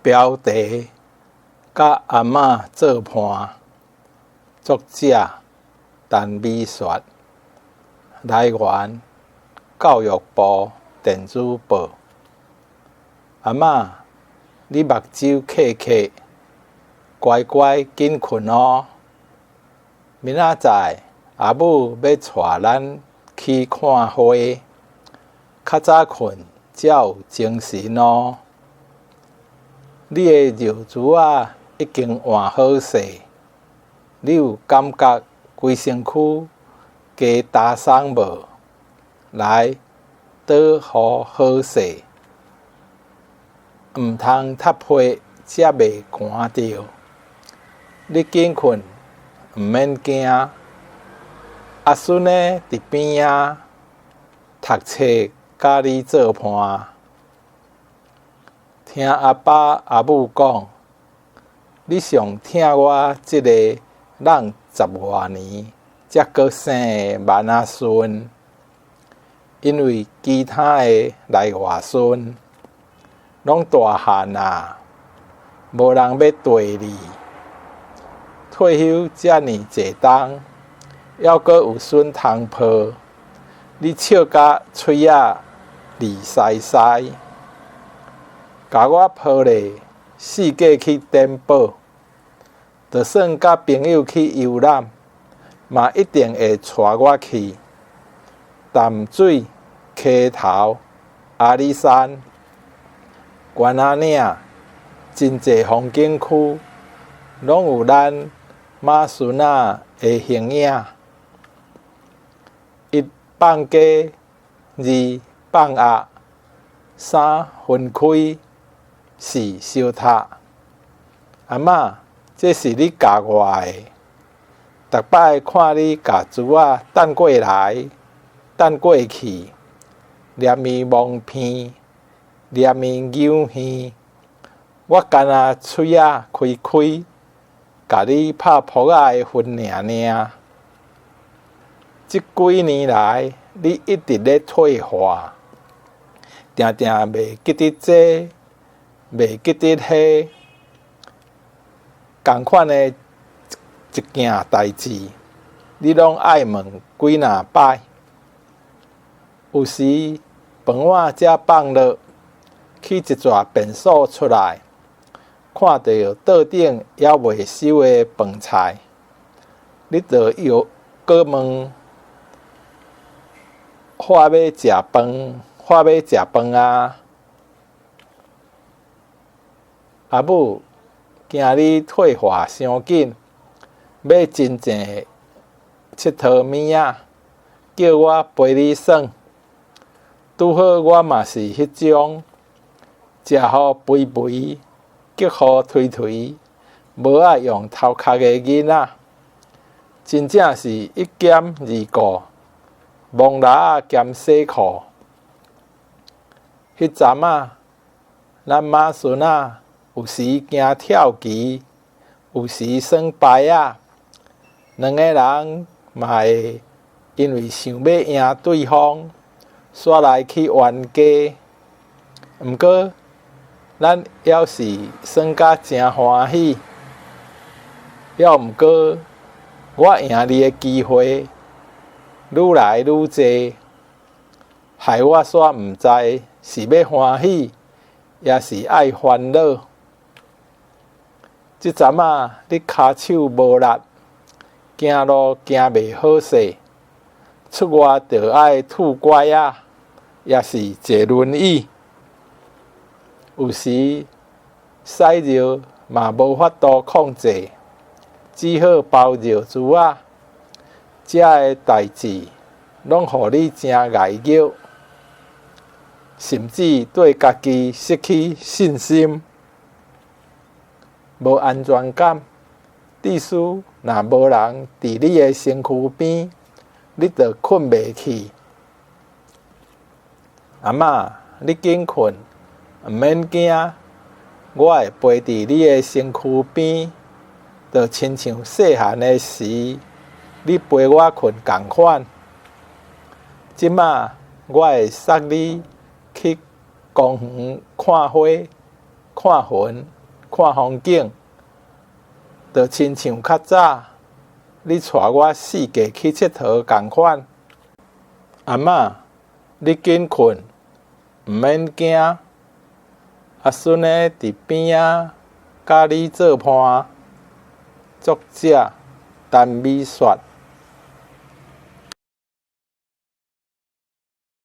標題：佮阿嬤做伴。作者：陳美雪。來源：教育部電子報。阿嬤，你目睭瞌瞌，乖乖緊睏喔。明仔載阿母欲帶咱去看花，較早睏才有精神喔。你的尿苴仔已經換好勢，你有感覺規身軀加焦鬆無？來，倒予好勢，毋通塌被才袂寒著。你緊睏，毋免驚。阿孫仔佇邊仔讀冊，佮你做伴。聽阿爸阿母講，你上疼我這个老十外年才閣生的萬仔孫，因為其他的內外孫攏大漢矣，無人欲綴你。退休遮爾濟冬，猶閣有孫通抱，你笑甲喙仔膩饞饞。共我抱咧，四界去顛簸，就算佮朋友去遊覽，嘛一定會帶我去淡水、溪頭、阿里山、關仔嶺，真濟風景區，攏有咱媽孫仔的形影。一放雞，二放鴨，三分開，四相拍。阿嬤，這是你教我的。逐擺看你共苴仔擲過來、擲過去，念伊摸鼻，念伊搝耳，我干焦喙仔開開，共你拍噗仔的分爾爾。這幾年來，你一直咧退化，定定袂記得這，袂記得彼，仝款的一件代誌，你攏愛問幾若擺。有時飯碗才放落，去一逝便所出來，看著桌頂猶未收的飯菜，你就又閣問：喝欲食飯，喝欲食飯啊？阿母驚你退化傷緊，買真濟𨑨迌物仔，叫我陪你耍。拄好我嘛是彼種，食予肥肥，激予頹頹，無愛用頭殼的囡仔，真正是一兼二顧，摸蜊仔兼洗褲。彼陣仔，咱媽孫仔有時行跳棋，有時耍牌仔，兩个人嘛會因為想欲贏對方，煞來去冤家。毋過，咱猶是耍甲誠歡喜。猶毋過，我贏你的機會愈來愈濟，害我煞毋知是欲歡喜，抑是愛煩惱。這陣仔你跤手無力，行路行袂好勢，出外著愛拄拐仔，抑是坐輪椅。有時屎尿嘛無法度控制，只好包尿苴仔。這个代誌攏予你誠礙虐，甚至對家己失去信心，無安全感。致使若無人佇你的身軀邊，你就睏袂去。阿嬤，你緊睏，毋免驚，我會陪佇你的身軀邊，就親像細漢的時，你陪我睏仝款。這馬我會捒你去公園看花，看雲、看風景，就親像較早你帶我四界去𨑨迌仝款。阿嬤，你緊睏，毋免驚。阿孫仔佇邊仔佮你做伴。作者陳美雪。